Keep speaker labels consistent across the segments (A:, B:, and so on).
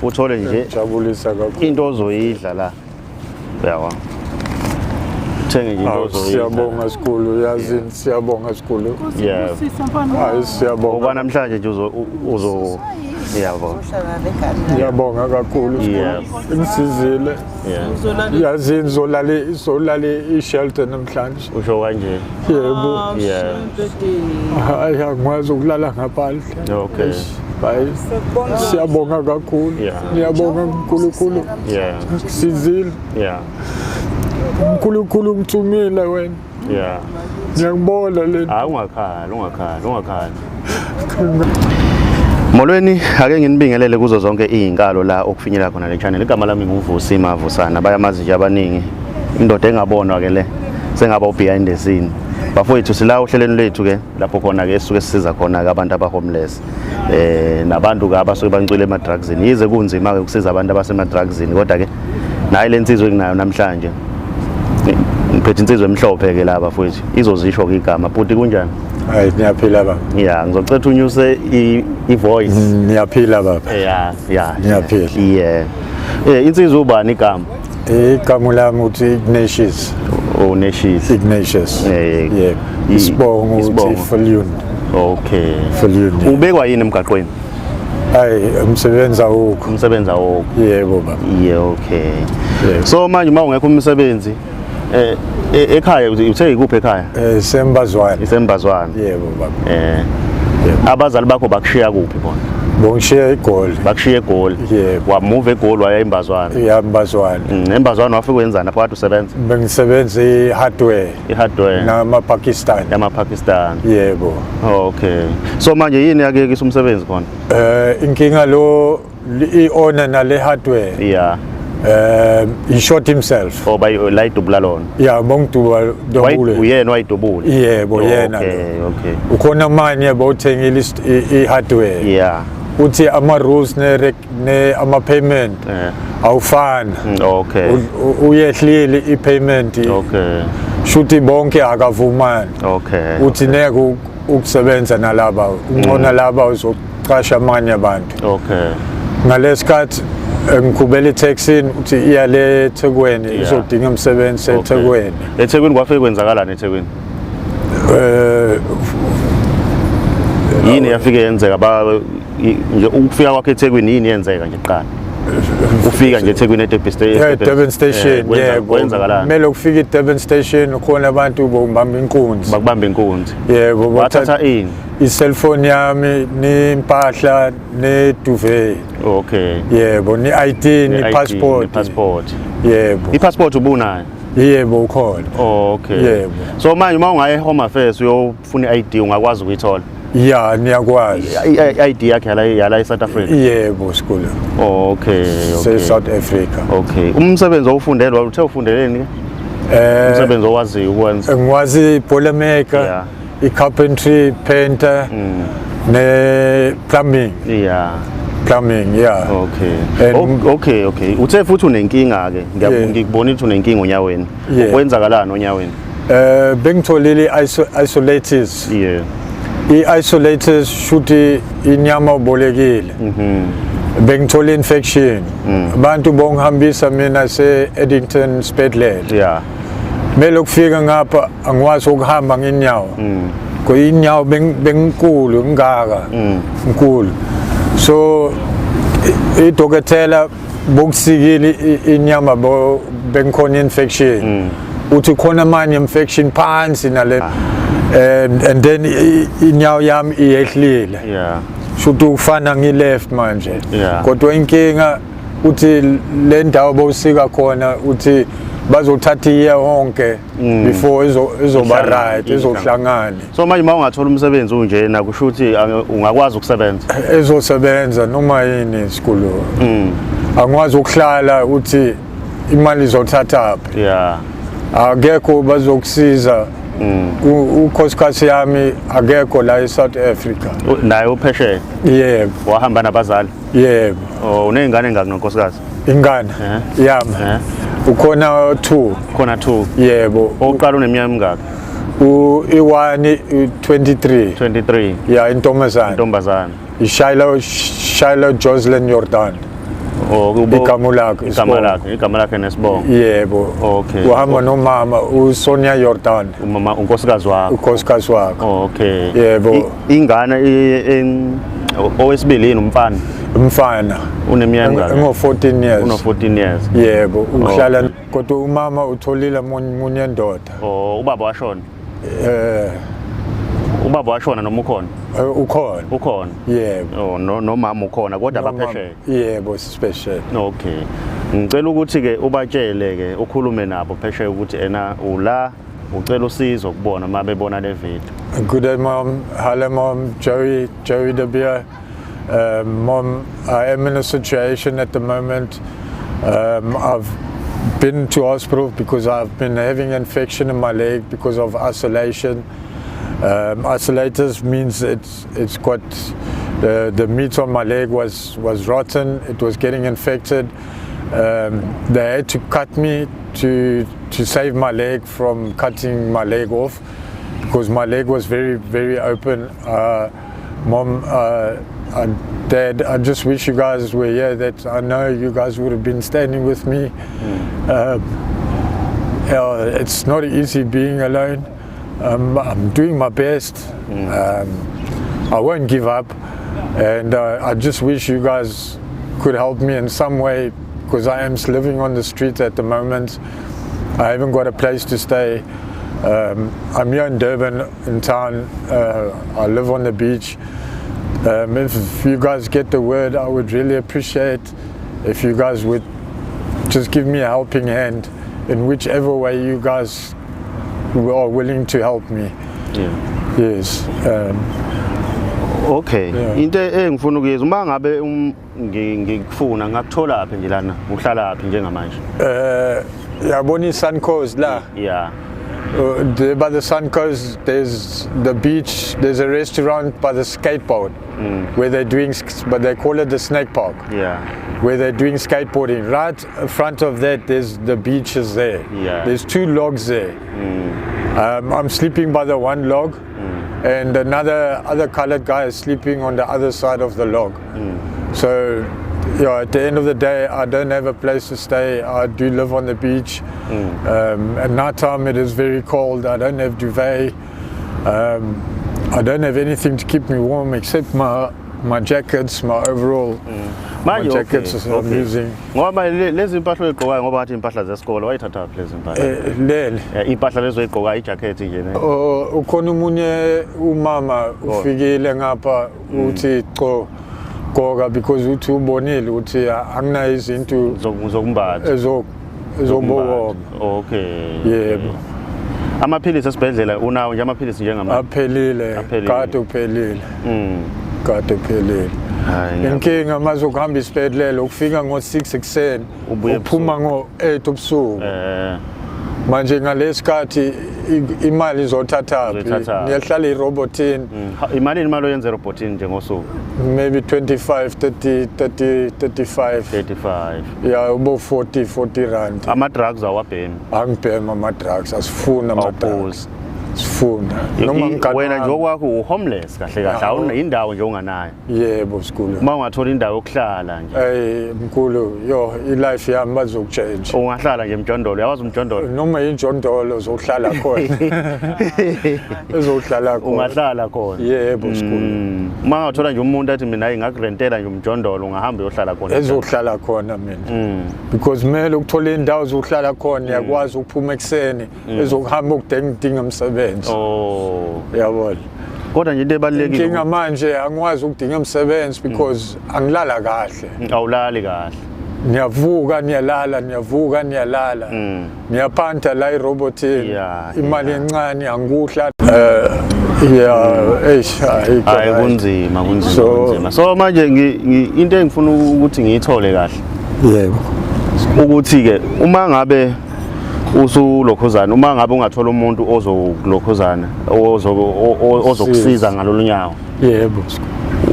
A: Uthole nje
B: Jabulisa kakhulu.
A: Into ozoyidla la, uyabo, uthenge nje into ozoyidla.
B: Siyabonga sikhulu, yazini, siyabonga sikhulu. Hayi, siyabonga.
A: Ngoba namhlanje nje uzo yabo.
B: Ngiyabonga kakhulu. Ngisizile. Yazini, zolala i-shelter namhlanje.
A: Usho kanje?
B: Yebo. Hayi, angikwazi ukulala ngaphandle. Hayi, siyabonga kakhulu. Ngiyabonga uNkulunkulu. Sizile. uNkulunkulu ngithumile wena. Ngiyakubona le.
A: Hayi, ungakhali, ungakhali, ungakhali. Molweni, ake nginibingelele kuzo zonke izinkalo la okufinyelela khona le channel. Igama lami nguVusi Mavusana. Bayamazi nje abaningi. Indoda engabonwa ke le sengaba behind the scene. Bafowethu, sila ohlelweni lethu ke lapho khona ke sisuke sisiza khona ke abantu aba homeless. Nabantu ke abasuke bancwile ema drugsini. Yize kunzima ke ukusiza abantu abasema drugsini, kodwa ke nayi lensizwe enginayo namhlanje. Ngiphethe insizwe emhlophe ke la, bafowethu. Izozisho ke igama. Bhuti, kunjani?
B: Hayi, niyaphila baba.
A: Yeah, ngizocela unyuse i-voice.
B: Niyaphila baba.
A: Yeah.
B: Ngiyaphila.
A: Yeah. Insizwa, ubani igama?
B: Igama lami uthi Ignatius.
A: Oh, Ignatius.
B: Ignatius. Yebo. Isibongo uthi
A: Isibongo.
B: Viljoen. Viljoen.
A: Ubekwa yini emgaqweni?
B: Hayi, umsebenzi awukho.
A: Umsebenzi awukho.
B: Yebo baba.
A: Yeah, okay.
B: Yebo.
A: So manje uma ungekho umsebenzi, ekhaya uthe ikuphi ekhaya?
B: Sembazwane.
A: Isembazwane.
B: Yebo baba.
A: Eh. Abazali bakho bakushiya kuphi bona?
B: Bongishiya eGoli.
A: Bakushiya eGoli.
B: Yebo.
A: Wamove eGoli waya eMbazwane.
B: Ya, Mbazwane.
A: EMbazwane wafika wenzani lapho kade usebenza?
B: Bengisebenza i-hardware
A: I-hardware
B: nama-Pakistan.
A: yama-Pakistan.
B: Yebo.
A: Okay. So manje yini yakuyekisa umsebenzi khona?
B: Inkinga lo i-owner nale hardware, he shot himself.
A: Oh, bay la idubula lona.
B: Ya, bongiduba dobule.
A: Uyena wayidubula.
B: Yebo, yena lo. Ukhona manye bawuthengile i-hardware. Uthi ama-rules ne ama-payment awufani. Uyehlile i-payment. Shuthi bonke akavumani. Uthi neke ukusebenza nalaba, ungcono laba uzoqasha amanye abantu. Ngalesikhathi ngikhubela i-taxini uthi iya le eThekwini, izodinga umsebenzi eThekwini.
A: eThekwini kwafike kwenzakalani eThekwini? Yini yafike yenzeka ba nje ukufika kwakhe eThekwini, yini yenzeka nje kuqala? Ufika nje eThekwini eDurban Station.
B: Yeah, Durban Station, yebo.
A: Kwenzakalani?
B: Kumele ukufika eDurban Station, khona abantu bongibamba inkunzi.
A: Bakubamba inkunzi.
B: Yebo,
A: Wathatha ini?
B: I-cellphone yami, nimpahla, ne-duvet. Yebo, ni-ID, ni-passport.
A: Ni-passport.
B: Yebo.
A: I-passport ubunayo?
B: Yebo, ukhona. Yebo.
A: So manje uma ungaye e-Home Affairs uyofuna i-ID, ungakwazi ukuyithola?
B: Ya, niyakwazi.
A: I-ID yakhe yala e-South Africa?
B: Yebo, sikhulu. Se-South Africa.
A: Okay. Umsebenzi owufundelwa, uthe ufundeleni ke? Umsebenzi owaziyo ukwenza.
B: Ngikwazi i-boiler maker, i-carpentry, painter, ne-plumbing. Plumbing, yeah.
A: Okay. Uthe futhi unenkinga ke. Ngikubona ukuthi unenkinga onyaweni. Kwenzakalani onyaweni?
B: Bengitholile i-isolators. I-isolators shuthi inyama obolekile. Bengithola infection. Abantu bongihambisa mina se-Addington Sibhedlela. Mele ukufika ngapha angikwazi ukuhamba ngenyawo. Ko inyawo benginkulu ngaka. Nkulu. So idokotela bokusikile inyama, bo bengikhona infection. Uthi khona manje infection phansi nale and then inyawo yami iyehlile. Shuthi ufana ngi-left manje. Kodwa inkinga uthi le ndawo bowusika khona, uthi bazothatha iye honke before izoba right, izohlangana.
A: So manje uma ungathola umsebenzi unjena, kusho ukuthi ungakwazi ukusebenza?
B: Ezosebenza noma yini, isikhulu. Angikwazi ukuhlala uthi imali izothatha phi. Akekho bazokusiza. Ukhosikazi yami akekho la eSouth Africa.
A: Naye uphesheya?
B: Yebo.
A: Wahamba nabazali?
B: Yebo.
A: Oh, uney'ngane engaki nonkosikazi?
B: Ingane yami ukhona 2.
A: Khona 2?
B: Yebo.
A: Oqala uneminyaka emingaki?
B: I-1 23.
A: 23.
B: Ya, intombazane.
A: Intombazane.
B: Shiloh, Shiloh Jocelyn Jordan.
A: Oh,
B: Igama lakhe,
A: igama
B: isibongo.
A: lakhe, igama lakhe nesibongo.
B: Yebo.
A: Okay.
B: Uhamba nomama uSonia Jordan,
A: Umama unkosikazi wakho.
B: Unkosikazi wakhe.
A: Okay.
B: Yebo.
A: Ingane owesibili yini, umfana?
B: Umfana.
A: Uneminyaka emingaki?
B: Ngo 14 years.
A: Uno 14 years.
B: Yebo, uhlala kodwa umama utholile munye ndoda.
A: Oh, ubaba washona.
B: Eh.
A: Ubaba washona noma ukhona?
B: Ukhona.
A: Ukhona.
B: Yebo.
A: Oh, no, nomama ukhona kodwa baphesheya.
B: Yebo, sisipeshele.
A: Okay. Ngicela ukuthi ke ubatshele ke, ukhulume nabo phesheya ukuthi ena ula ucela usizo kubona uma bebona le video.
B: Good day, Mom. Hello, Mom. Joey, Joey de Beer. Mom, I am in a situation at the moment. I've been to hospital because I've been having infection in my leg because of isolation. Isolators means it's got the meat on my leg was rotten. It was getting infected. They had to cut me to save my leg from cutting my leg off because my leg was very, very open. Mom, and Dad, I just wish you guys were here. That I know you guys would have been standing with me. It's not easy being alone. I'm doing my best. I won't give up, and I just wish you guys could help me in some way because I am living on the street at the moment. I haven't got a place to stay. I'm here in Durban, in town. I live on the beach. If you guys get the word, I would really appreciate if you guys would just give me a helping hand in whichever way you guys are willing to help me. Yes.
A: Okay.
B: Yeah.
A: Into engifuna ukuyizwa, uma ngabe ngikufuna ngakuthola phi nje lana? Uhlala phi njengamanje?
B: Yabona i-Sun Coast la. There by the Sun Coast, there's the beach. There's a restaurant by the skateboard where they're doing, but they call it the Snake Park, where they're doing skateboarding. Right in front of that, there's the beaches there. There's two logs there. I'm sleeping by the one log, and another other colored guy is sleeping on the other side of the log. So, yeah, at the end of the day, I don't have a place to stay. I do live on the beach. At night time, it is very cold. I don't have duvet. I don't have anything to keep me warm except my jackets, my overall, my
A: Manje
B: jackets I'm using.
A: Ngoba lezi impahla oyigqokayo, ngoba ngathi impahla zesikole, wayithatha phi lezi impahla?
B: Leli.
A: Yeah, impahla lezo oyigqokayo, ijacket nje ne.
B: Oh, ukhona umunye umama ufikile ngapha, uthi co gqoka because uthi ubonile ukuthi anginayo izinto
A: Zokumbatha.
B: Ezokuwarma. Yebo.
A: Amaphilisi esibhedlela unawo nje, amaphilisi njengamanje?
B: Aphelile.
A: Aphelile.
B: Kade uphelile. Kade uphelile.
A: Hayi,
B: Inkinga mazokuhamba isibhedlela, ukufika ngo-6 ekuseni,
A: Ubuye
B: uphuma ngo-8 ebusuku. Manje ngalesikhathi imali izothathaphi?
A: Izoyithathaphi?
B: Ngiyahlala irobotini.
A: Imalini imali oyenza erobotini nje ngosuku?
B: Maybe 25, 30, 30, 35.
A: 35.
B: Ya, ubo 40, R40.
A: Ama-drugs awabhemi?
B: Angibhema ama-drugs, asifuni ama-drugs.
A: Awuphuzi?
B: Sifuna noma
A: Wena
B: mngani
A: nje okwakho u-homeless kahle kahle.
B: Ya.
A: Awuna indawo nje onganayo.
B: Yebo, sikhulu.
A: Uma ungathola indawo yokuhlala nje,
B: Ey mkhulu, yo, i-life yami bazokutshentsha.
A: Ungahlala nje emjondolo, uyawazi umjondolo?
B: Noma injondolo zokuhlala khona, ezokuhlala khona.
A: Ungahlala khona?
B: Yebo, sikhulu.
A: Uma ungathola nje umuntu athi mina hayi, ngakurentela nje umjondolo, ungahamba uyohlala khona?
B: Ezohlala khona mina because kumele ukuthola indawo zokuhlala khona, uyakwazi ukuphuma ekuseni ezokuhamba ukudinga umsebenzi. Yabona?
A: Kodwa nje into ebalulekile
B: Inkinga manje angikwazi ukudinga umsebenzi because angilala kahle.
A: Awulali kahle.
B: Ngiyavuka, niyalala, niyavuka, niyalala, niyaphanta la irobotini. Imali encane, angikuhla, yeah, eish, ayikho
A: Hayi,
B: right.
A: kunzima, kunzima. Kunzima. So manje into engifuna ukuthi ngiyithole kahle
B: Yebo.
A: ukuthi ke uma ngabe usulokhuzana, uma ngabe ungathola umuntu ozokulokhuzana, ozokusiza ngalolu nyawo,
B: Yebo.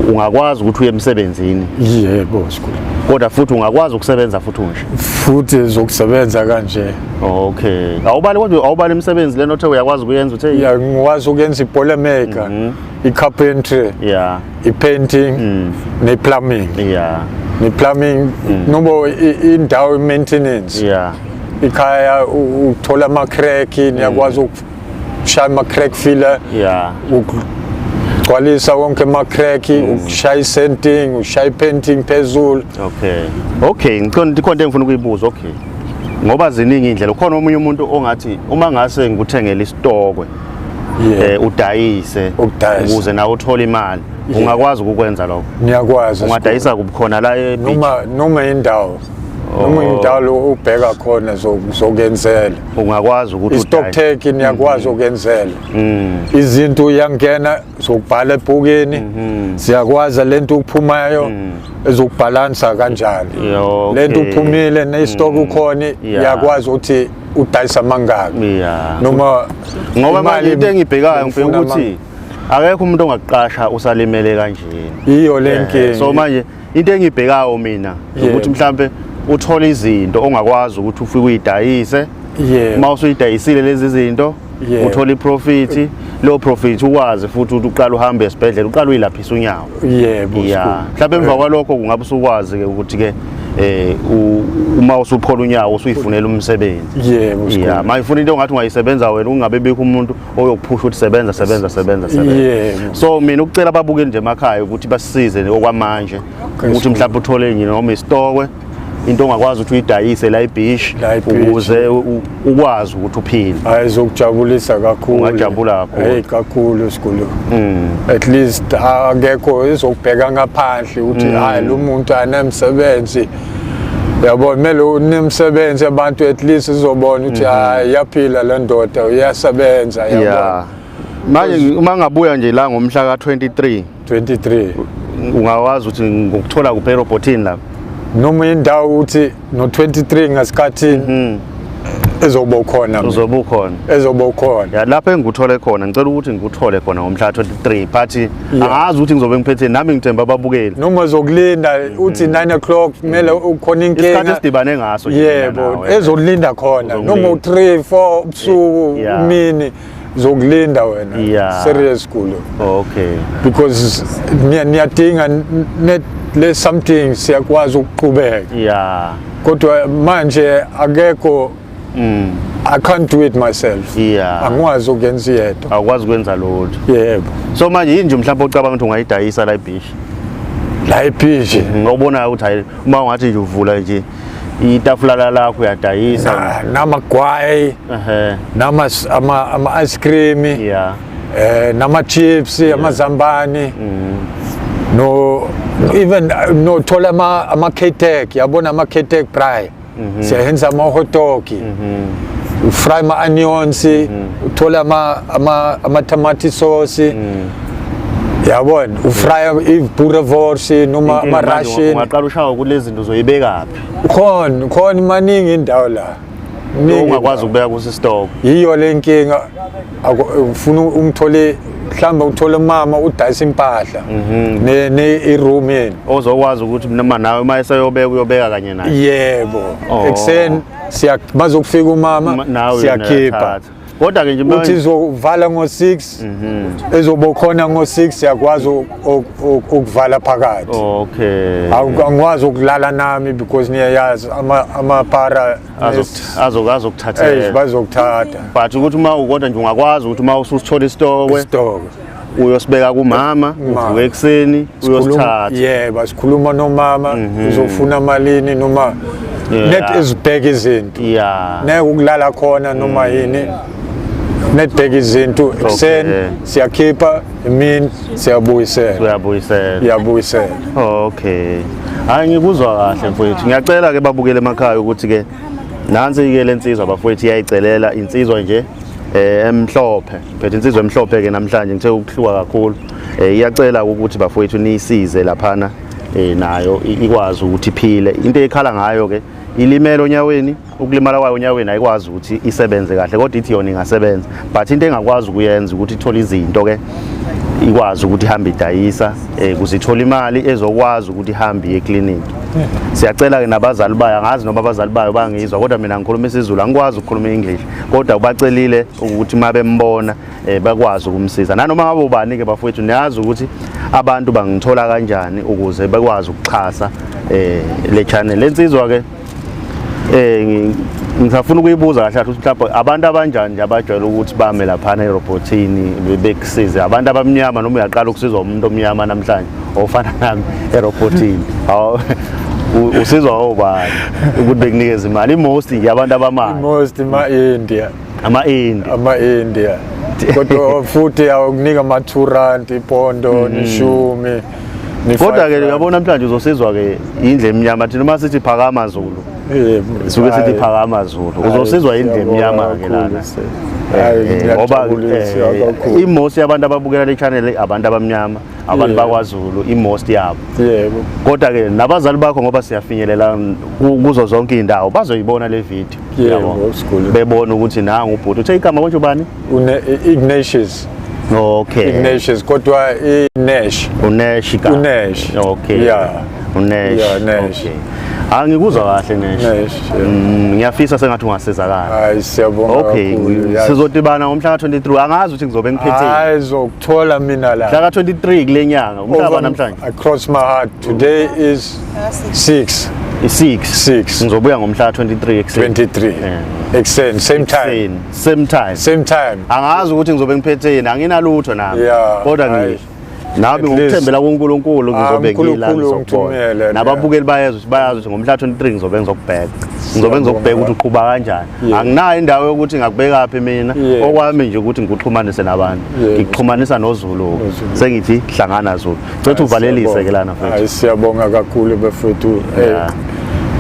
A: ungakwazi ukuthi uye emsebenzini?
B: Yebo, sikhulu.
A: Kodwa futhi ungakwazi ukusebenza futhi unje?
B: Futhi zokusebenza kanje.
A: Okay, awubali, kodwa awubali imisebenzi lena othe uyakwazi ukuyenza, uthe?
B: Ya, ngikwazi ukuyenza i-boilermaker, i-carpentry, i-painting ne-plumbing. Ne-plumbing noba indawo maintenance. Ikhaya uthola ama-crack, niyakwazi ukushaya ama-crack filler, ukugcwalisa wonke ama-crack, ukushaya i-sanding, ushaya i-painting phezulu.
A: Okay, ngikhona ikhona into engifuna ukuyibuza. Okay, ngoba ziningi indlela, ukhona omunye umuntu ongathi uma ngase ngikuthengele isitokwe udayise
B: Ukudayisa.
A: ukuze nawe uthole imali, ungakwazi ukukwenza lokho?
B: Niyakwazi.
A: Ungadayisa kubukhona la e-beach?
B: Noma indawo lo ubheka khona zokenzela.
A: Ungakwazi ukuthi
B: I-stock
A: udayise.
B: take niyakwazi ukenzela izinto, uyangena zokubhala ebhukini, siyakwazi lento ukuphumayo ezokubhalansa kanjani. Lento uphumile ne-stock ukhona, iyakwazi ukuthi udayisa mangaki noma
A: Ngoba manje
B: imali
A: into engibhekayo, ngibheka
B: ufuna
A: ukuthi akekho umuntu ongakuqasha usalimele kanjena.
B: Iyo le nkinga.
A: So manje into engibhekayo mina ukuthi mhlambe uthole izinto ongakwazi ukuthi ufike uyidayise. Uma usuyidayisile lezi zinto, uthola iprofit, leyo profit ukwazi futhi ukuthi uqale uhambe esibhedlela, uqale uyilaphisa unyawo.
B: Yebo.
A: Ya, mhlawumbe emva kwalokho kungabe usukwazi ke ukuthi ke uma usuphola unyawo usuyifunela umsebenzi.
B: Yebo.
A: Ya, manje ufuna into ongathi ungayisebenza wena, ungabe bikho umuntu oyokuphusha ukuthi sebenza, sebenza, sebenza, sebenza. So mina ukucela ababukeli nje emakhaya ukuthi basisize okwamanje ukuthi mhlawumbe uthole nje noma isitokwe, into ongakwazi ukuthi uyidayise la e-beach
B: La e-beach.
A: ukuze ukwazi ukuthi uphile.
B: Hayi, izokujabulisa kakhulu.
A: Ungajabula kakhulu.
B: Hey, kakhulu sikhulu. At least akekho izokubheka ngaphandle ukuthi hayi, lo muntu anemsebenzi. Yabo, kumele unemsebenzi, abantu at least izobona ukuthi hayi, iyaphila le ndoda, uyasebenza, yabo.
A: Ya, manje uma ngabuya nje la ngomhla ka-23,
B: 23.
A: Ungakwazi ukuthi ngokuthola kuphi, erobotini lapha?
B: Noma indawo uthi no 23 ngasikhathi ezoba khona mina.
A: Uzobe ukhona.
B: Ezoba khona.
A: Ya, lapho engikuthole khona, ngicela ukuthi ngikuthole khona ngomhla 23, but angazi ukuthi ngizobe ngiphethe nami, ngithemba ababukeli.
B: Noma zokulinda uthi 9 o'clock kumele ukhona
A: Isikhathi
B: inkinga.
A: esidibane ngaso nje mina nawe.
B: Ezokulinda khona noma
A: Uzokulinda.
B: u3 4 ubusuku, imini zokulinda wena. Serious kulo. Because niyadinga net le something, siyakwazi ukuqhubeka. Kodwa manje akekho, I can't do it myself. Angikwazi ukuyenza yedwa.
A: Awukwazi ukwenza lutho.
B: Yebo.
A: So manje yini nje mhlawumbe ocabanga ukuthi ungayidayisa la e-beach?
B: La e-beach?
A: Ngokubonayo ukuthi hayi, uma ungathi nje uvula nje itafula lakho uyadayisa.
B: Namagwayi, nama ama ice cream, nama chips, amazambane, no even no thola ama K-Tech, yabona, ama K-Tech braai, siyayenza ama hot dog, fry ama onions, uthola ama tomato sauce, yabona, ufry i-boerewors noma
A: Inkinga
B: ama
A: manje
B: Russian.
A: Ungaqala ushawa kulezi zinto, uzoyibekaphi?
B: Khona maningi indawo la. Iningi
A: Ungakwazi
B: indawo.
A: ukubeka kusi-stock.
B: Yiyo le nkinga. Ufuna umthole, mhlawumbe uthole umama udayisa impahla ne i-room yeni.
A: Ozokwazi ukuthi noma nawe uma eseyobeka, uyobeka kanye naye.
B: Yebo.
A: Oh.
B: Ekuseni siya bazokufika umama,
A: Nawe
B: siyakhipha.
A: uyathatha. Kodwa ke nje
B: Uthi izovala ngo-6, ezoba khona ngo-6, siyakwazi ukuvala phakathi. Angikwazi ukulala nami because niyayazi amapara.
A: Azokuthathela.
B: Bazokuthatha.
A: But ukuthi uma kodwa nje ungakwazi ukuthi uma ususithola isitokwe,
B: isitoko,
A: uyosibeka kumama,
B: Ma.
A: uvuke ekuseni uyosithatha.
B: Yebo, sikhuluma nomama, uzofuna malini noma net izibheka izinto. Neke ukulala khona noma yini, net bheka izinto ekuseni, siyakhipha emini, siyabuyisela.
A: Uyabuyisela.
B: Iyabuyisela.
A: Okay. Hayi, ngikuzwa kahle mfowethu. Ngiyacela ke babukele emakhaya ukuthi ke nansi ke lensizwa bafowethu, iyayicelela insizwa nje emhlophe. Phethe insizwa emhlophe ke namhlanje, ngithe ukuhluka kakhulu. Iyacela ukuthi bafowethu niyisize laphana, nayo ikwazi ukuthi iphile. Into ekhala ngayo ke ilimele onyaweni, ukulimala kwayo onyaweni ayikwazi ukuthi isebenze kahle, kodwa ithi yona ingasebenza. But into engakwazi ukuyenza ukuthi ithole izinto ke ikwazi ukuthi ihambe idayisa ukuze ithole imali ezokwazi ukuthi ihambe iye ekliniki. Siyacela ke nabazali bayo, angazi noma abazali bayo bangizwa, kodwa mina ngikhuluma isiZulu, angikwazi ukukhuluma English, kodwa ubacelile ukuthi uma bembona bakwazi ukumsiza nanoma ngabe ubani ke bafowethu, niyazi ukuthi Abantu bangithola kanjani ukuze bekwazi ukuxhasa le channel. Lensizwa ke ngisafuna ukuyibuza kahle kahle ukuthi mhlawumbe abantu abanjani nje abajwayele ukuthi bame laphana erobhothini bekusize, abantu abamnyama, noma uyaqala ukusizwa umuntu omnyama namhlanje ofana nami erobhothini? Usizwa obani ukuthi bekunikeze imali? I-most nje abantu abamali?
B: Most ama-India.
A: Ama-India.
B: Ama-India, kodwa futhi awukunika ama-2 rand, ipondo, nishumi.
A: Kodwa ke uyabona, namhlanje uzosizwa ke indlu emnyama. Thina uma sithi phakama Zulu, suke sithi phakama Zulu. Uzosizwa indlu emnyama ke lana. Ngoba i-most yabantu ababukela le channel abantu abamnyama, abantu bakwaZulu, i-most yabo. Kodwa ke nabazali bakho, ngoba siyafinyelela kuzo zonke iy'ndawo, bazoyibona le video.
B: Yebo, sikhulu.
A: Bebona ukuthi nangu ubhuti. Uthe igama konje ubani?
B: Une Ignatius. Ignatius, kodwa iNash.
A: Unesh ka.
B: uNash.
A: Okay.
B: Yeah.
A: Unesh.
B: Yeah, Nash.
A: Okay. Angikuzwa kahle, Nash.
B: Nash, yeah.
A: Ngiyafisa sengathi ungasizakala.
B: Hayi, siyabonga kakhulu, yazi.
A: Sizodibana ngomhla ka-23. Angazi ukuthi ngizobe ngiphetheni.
B: Hayi, zokuthola mina la.
A: Mhla ka-23 kule nyanga, umhlaba namhlanje.
B: I cross my heart. Today is 6.
A: I-6.
B: 6.
A: Ngizobuya ngomhla ka-23 ekuseni.
B: 23. Ekuseni, same time.
A: Ekuseni, same time.
B: Same time.
A: Angazi ukuthi ngizobe ngiphetheni, anginalutho nami. Kodwa
B: Hayi.
A: nami
B: At least.
A: ngokuthembela kuNkulunkulu ngizobe ngila,
B: uNkulunkulu
A: ngizokubona.
B: ungithumele,
A: Nababukeli bayezwa ukuthi, bayazi ukuthi ngomhla 23 ngizobe ngizokubheka. Ngizobe ngizokubheka ukuthi uqhuba kanjani. Anginayo indawo yokuthi ngakubeka phi mina. Okwami nje ukuthi ngikuxhumanise nabantu. Ngikuxhumanisa noZulu.
B: NoZulu.
A: Sengithi hlangana Zulu. Cela uvalelise ke lana, mfethu.
B: Hayi, siyabonga kakhulu, bafethu.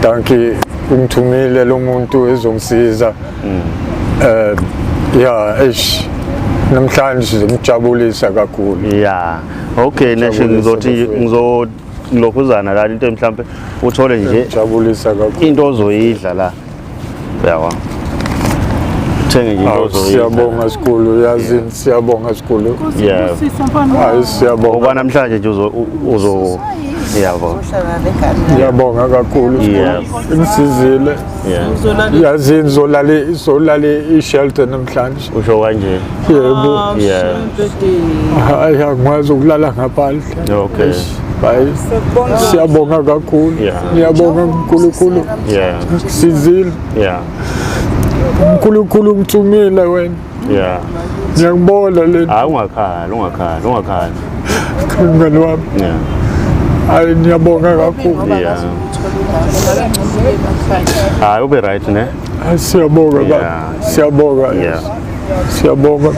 B: Dankie, ungithumile lo muntu ezongisiza. Yeah, eish. Namhlanje ngijabulisa kakhulu.
A: Yeah. Okay, Neshe,
B: Ngijabulisa,
A: ngizothi
B: bafethu.
A: ngizolokhuzana la into, mhlambe uthole nje
B: Ngijabulisa kakhulu.
A: into ozoyidla la. Yabo. Uthenge nje into
B: Awu,
A: ozoyidla.
B: siyabonga sikhulu, yazi, siyabonga sikhulu. Hayi, siyabonga.
A: Okwanamhlanje nje uzo yabo.
B: Ngiyabonga kakhulu. Ngisizile. Yazi, ngizolale i-shelter namhlanje.
A: Usho kanje.
B: Yebo. Hayi, angikwazi ukulala ngaphandle. Hayi, siyabonga kakhulu. Ngiyabonga uNkulunkulu. Sizile. uNkulunkulu ungithumile wena. Ngiyakubona le.
A: Hayi, ungakhali, ungakhali, ungakhali.
B: Mngani wami. Hayi, ngiyabonga kakhulu.
A: Hayi, ube right, ne?
B: Hayi, siyabonga baba. Siyabonga. Siyabonga.